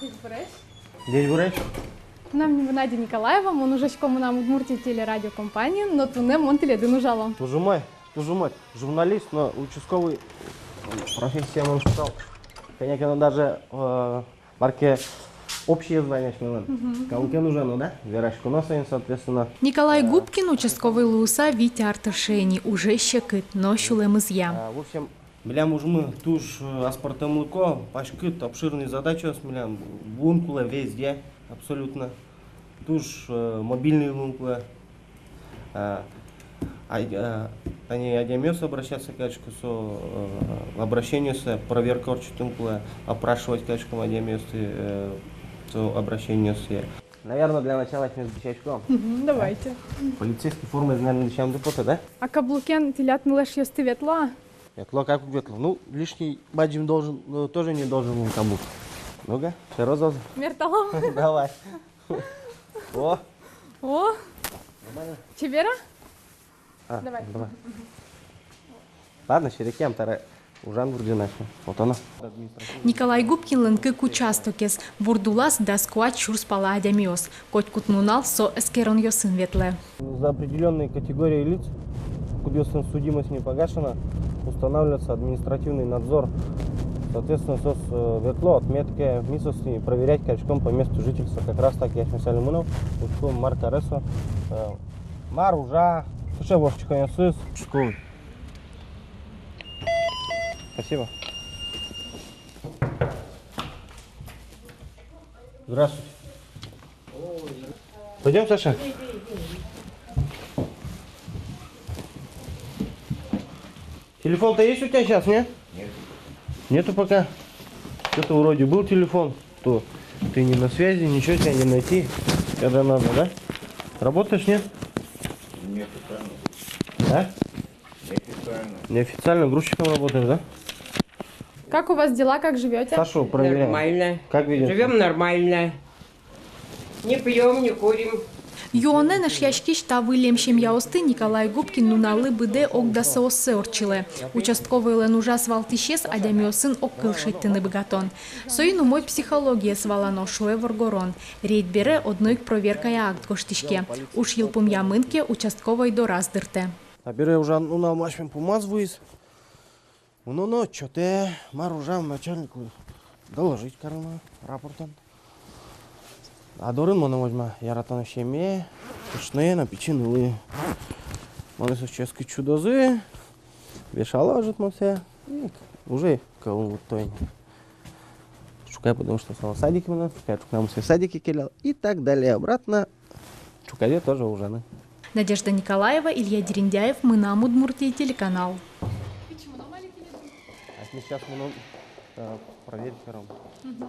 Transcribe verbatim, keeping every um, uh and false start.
Ӟечбуресь. Ӟечбуресь. Мынам нимы Надя Николаева, мон ужасько «Мынам Удмуртие» телерадиокомпаниын, но туннэ мон тӥледын ужало. Туж умой, туж умой. Журналист, но участковый профессия, мон шуысал. Кӧня ке но даже, э, мар ке, общее звание асьмелэн. Мгм. Калыкен ужано, да? Вераськоно соин, соответственно. Николай Губкин участковый луыса вить ар тырше ини, ужез секыт, но сюлэмызъя. А, в общем, милям ужмы туж, э, аспӧртэмлыко, паськыт, обширный задачаос милям, луыны кулэ везде, абсолютно. Туж, э, мобильный луыны кулэ. А, а, а, тани адямиос обращаться карисько, со, э, обращениосы, проверка ортчытыны кулэ, опрашивать кариськом адямиосты, э, со обращениосы. Наверное, для начала асьмеос дӥсяськом. Мгм, давайте. Полицейский формаез, наверное, дӥсямды потэ, да? А каблукен тӥляд ныл-эшъёсты ветло-а? Ветло, как уг ветло. Ну, лишний бадӟым должен, ну, тоже не должен был каблук. Ну-ка, шеро зоз. Мерталом. Давай. О. О. Нормально. Чебер-а? А, давай. Давай. Ладно, серекъям, табере ужан вырӟын асьме. Вот оно. Николай Губкинлэн кык участокез, вурд улаз дас куать сюрс пала адямиос. Котькуд нунал со эскеронъёсын ветлэ. За определённые категории лиц, кудъёслэн судимость не погашена, устанавливается административный надзор. Соответственно, соос, э, ветло, отметка, ми соосты проверять кариськом по месту жительства. Как раз таки асьмеос али мыном, учком, мар каре со, э, мар ужа, кыӵе воштӥськонъёсыз. Участковый. Спасибо. Здравствуйте. Пойдём, Саша. Телефон-то есть у тебя сейчас, нет? Нет. Нету пока. Что-то вроде был телефон, то ты не на связи, ничего тебя не найти. Когда надо, да? Работаешь, нет? Неофициально. Да? Неофициально. Неофициально грузчиком работаешь, да? Как у вас дела, как живёте? Сашу проверяем. Нормально. Как ведёт себя? Живём нормально. Не пьём, не курим. Юонэн эшъяськись та выллем семьяосты Николай Губкин нуналлы быдэ ог дасооссэ ортчылэ. Участковойлэн ужаз валтӥсез — адямиосын огкыл шедьтыны быгатон. Соин умой психологиез валано, шуэ воргорон. Рейд бере одно ик проверкая акт гожтӥське. Уж йылпумъямын ке, участковой дораз дыртэ. Табере ужан нунал асьмелэн пумаз вуиз. Мыноно отчётэ, мар ужам, начальниклы доложить кароно рапортэн. А дорын мыноно возьма яратоно семьяе, кышное но пичи нылы. Мон соос ческыт сюдозы, вешало ӧжыт монсэ, и уже кӧлын вутто ини. Ӵукай, потому что солэн садике мынэ, ӵукай ӵукна монсэ садике келяло, и так далее, обратно. Ӵукае тоже ужаны. Надежда Николаева, Илья Дерендяев, «Мынам Удмуртие» телеканал. А мы сейчас мыном, э, проверить каром. Мгм.